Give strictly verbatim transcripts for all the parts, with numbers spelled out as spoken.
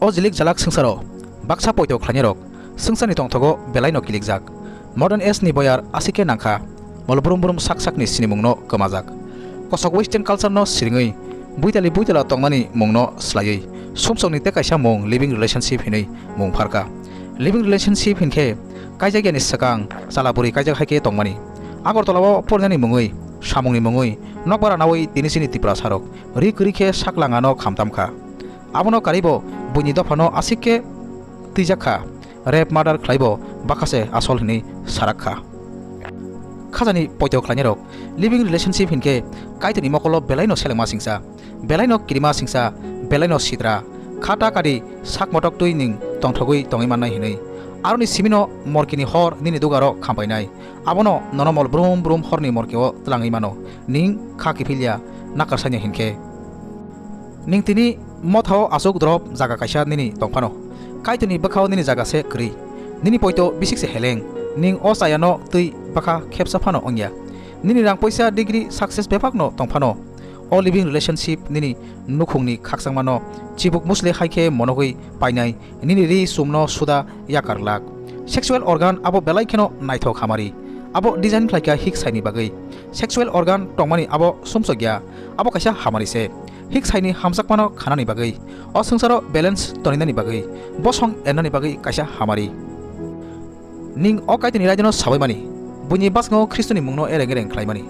O jilik jalak swngcharo baksa poito khlainairok swngcharni tongthogo belaino kilikjak. Modern age ni boyar aswk khe nangkha, mol brum brum sak sakni sinimungno kwmajak. Kosok western culture no siringwi buitali buitala tongmani mungno swlaiwi sumsokni tei kaisa mung living relationship hinwi mung pharkha. Living relationship hinkhe kaijakyani swkang chala bwrwi kaijak hai khe tongmani. Agartala o porinani mungwi, samungni mungwi nokbar anawi tini chini Tiprasarok ri kwrwi khe sak langano khamtam kha. Abono karwibo buini dophano aswk khe twijak kha, rape murder khlaibo bakha se asol hinwi sarak kha. Khajani poito khlainairok living relationship hinkhe Kaitorni mokolo belaino selengma singsa, belaino kirima singsa, belaino sitra, kha ta kadi sak motok twi ning tongthogwi tongwi mannai hinwi. Aroni simino morkini hor nini dugaro khampainai. Abono nono mol brum brum horni morkeo tlangwi mano. Ning kha kiphilya, nakarsaino hinkhe. Ning tini mothao aswk drop jaga kaisa nini tongphano. Kaitorni bwkhao nini jaga se kwrwi. Nini poito bisik se heleng. Ning o chayano twi bwkha khepsa phano wngya. Nini rang poisa degree success bebakno tongphano. O living relationship nini nukhungni khakchangmano chibuk musle hai khe monogwi painai. Nini ri sumno suda yakar lak. Sexual organ abo belai kheno naithok hamari. Abo design khlaikha hik saini bagwi. Sexual organ tongmani abo sumsokya. Abo kaisa hamari se. Hik saini hamjakmano khanani bagwi. O swngcharo balance toninani bagwi. Bosong ernani bagwi kaisa hamari. Ning o Kaitorni raidano sabaimani. Buini bwskango Khristoni mungno ereng ereng khlaimani.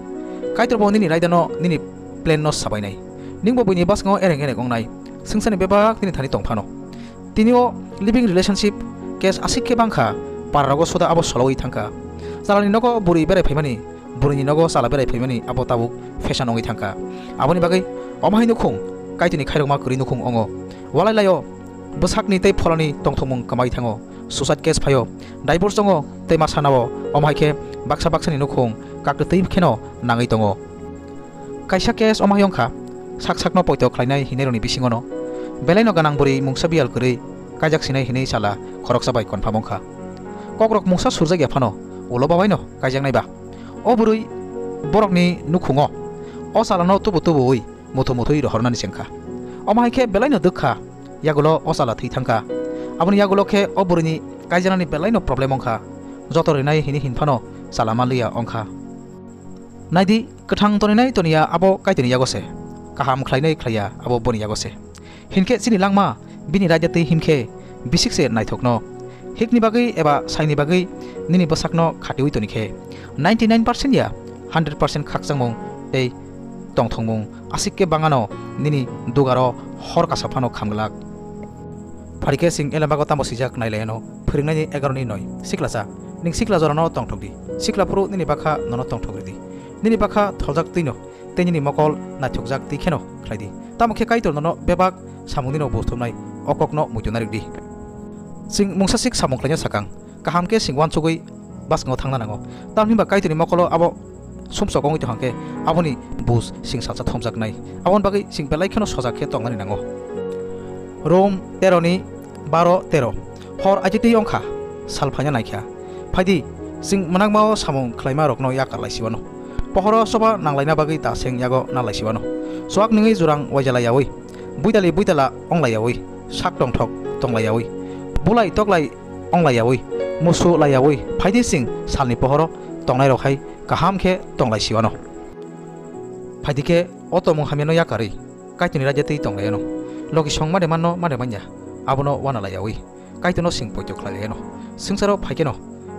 Kaitorbo nini raidano nini planno sabainai. Ningbo buini bwskango ereng ereng wngnai. Swngcharni bebak nini thani tongphano. Tini o living relationship case aswk khe bangkha, pararogo soda abo sologwi thangkha. Chalani nogo bwrwi berai phaimani, bwrwini nogo chala berai phaimani abo tabuk fashion wngwi thangkha. Aboni bagwi omo hai nukhung, Kaitorni khairokma kwrwi nukhung wngo. Walai laio, bwsakni tei pholani tongthokmung kwmawi thango. Suicide case phaio, divorce tongo tei ma sanao, omo hai khe baksa baksani nukhung kaktwtwi kheno nangwi tongo. Kaisa case omo hai wngkha, sak sakno poito khlainai hinairokni bisingono belaino gwnang bwrwi mungsa biyal kwrwi kaijak sinai hinwi chala khoroksa bai confirm wngkha. Kokrok mungsa surjak ya phano ulo babaino kaijaknai ba. O bwrwi borokni nukhungo o chalano tubu tubuwi muthu muthwi rohornani chengkha. Omo hai khe belaino dwkha, yagulo o chala thwi thangkha. Aboni yagulo khe o bwrwini kaijaknani belaino problem wngkha. Joto rinai hini hinphano chala manliya wngkha. Naidi, kwthang toninai toniya abo Kaitorni yago se, kaham khlainai khlaiya abo boni yago se. Hinkhe chini langma bini raida twi himkhe bisik se naithokno. Hikni bagwi eba saini bagwi nini bwsakno khatiwi tonikhe ninety nine percent ya hundred percent khakchangmung tei tongthokmung aswk khe bangano nini dugaro hor kasa phano khamglak. Pharikhe chwng Elembago tamo swijak nailaiyano, phwrwngnaini egaroni noi. Siklasa, ning sikla jorano tongthok di. Sikla phuru nini bakha nono tongthok ridi. Nini bakha tholjak twino, tei nini mokol naithokjak twi kheno khlai di. Tamo khe Kaitor nono bebak samung dino buthumnai, o kokno muitu narwk di. Chwng mungsa sik samung khlaina sakang, kaham khe chwng uansugwi bwskango thangna nango. Tamni hwnba Kaitorni mokolo abo sumsok wngwi tongkha khe aboni buj chwng salsa thumjaknai. Aboni bagwi chwng belai kheno sojak khe tongnani nango. Rom tero ni baro tero. Hor aitwi twi wngkha, sal phaina naikha. Phaidi, chwng mwnakmao samung khlaima rokno yakar laisiwano. Pohoro choba nanglaina bagwi ta seng yago na laisiwano. Chuak nungwi jurang waija laiyawi, buitali buitala ong laiyawi, sak tongthok tong laiyawi, bulai toklai ong laiyawi, musu laiyawi, phaidi chwng salni pohoro tongnai rok hai kaham khe tong laisiwano. Phaidi khe o tongmung hamyano yakarwi Kaitorni raida twi tong laiano. Logi song made manno made manya, abono wana laiyawi Kaitorno sing poito khlai laiano. Swngcharo phai kheno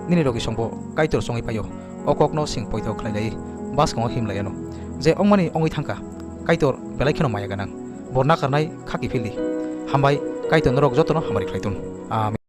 nini logi songbo Kaitor chongwi paio. O kokno sing poito khlai lai, bwskango him laiano. Je ongmani ongwi thangkha, Kaitor belai kheno maya gwnang. Bo nakarnai kha kiphildi. Hambai, Kaitor norok jotono hamari khlai tun. Amen.